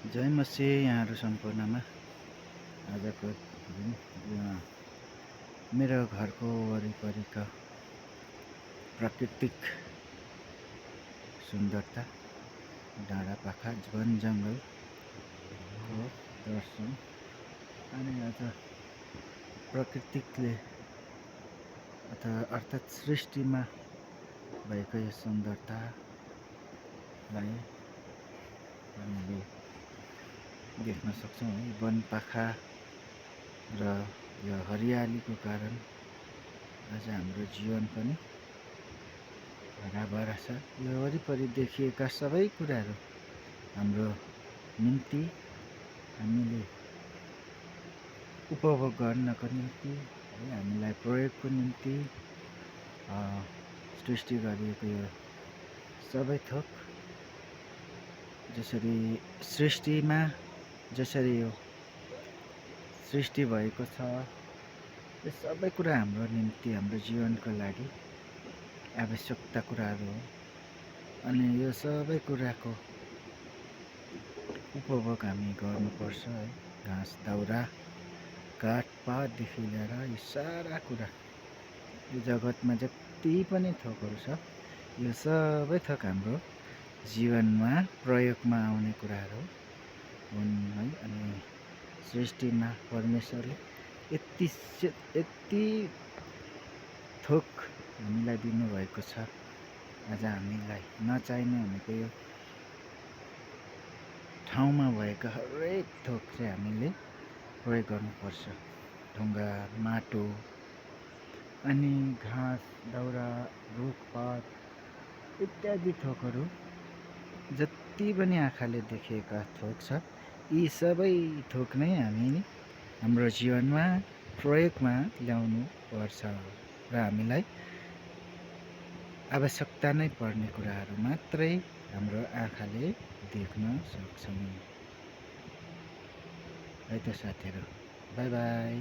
जय मसिह यहाँहरू सम्पूर्णमा। आजको दिन मेरो घरको वरिपरिका प्राकृतिक सुन्दरता, डाँडापाखा, वन जङ्गलको दर्शन अनि आज प्रकृतिले अर्थात् सृष्टिमा भएको यो सुन्दरतालाई हामीले देख्न सक्छौँ है। वनपाखा र यो हरियालीको कारण आज हाम्रो जीवन पनि हराभरा छ। यो वरिपरि देखिएका सबै कुराहरू हाम्रो निम्ति, हामीले उपभोग गर्नको निम्ति है, हामीलाई प्रयोगको निम्ति सृष्टि गरिएको यो सबै थोक जसरी सृष्टिमा जसरी यो सृष्टि भएको छ, यो सबै कुरा हाम्रो निम्ति, हाम्रो जीवनको लागि आवश्यकता कुराहरू हो। अनि यो सबै कुराको उपभोग हामी गर्नुपर्छ है। घाँस दाउरा काठपातदेखि लिएर यो सारा कुरा, यो जगतमा जति पनि थोकहरू छ, यो सबै थोक हाम्रो जीवनमा प्रयोगमा आउने कुराहरू हुन् है। अनि सृष्टिमा परमेश्वरले यति थोक हामीलाई दिनुभएको छ। आज हामीलाई नचाहिने भनेको यो ठाउँमा भएका हरेक थोक चाहिँ हामीले प्रयोग गर्नुपर्छ। ढुङ्गा, माटो, अनि घाँस दाउरा, रुखपात इत्यादि थोकहरू जति पनि आँखाले देखिएका थोक छ, यी सबै थोक नै हामी हाम्रो जीवनमा प्रयोगमा ल्याउनु पर्छ र हामीलाई आवश्यकता नै पर्ने कुराहरू मात्रै हाम्रो आँखाले देख्न सक्छौँ है त साथीहरू। By by.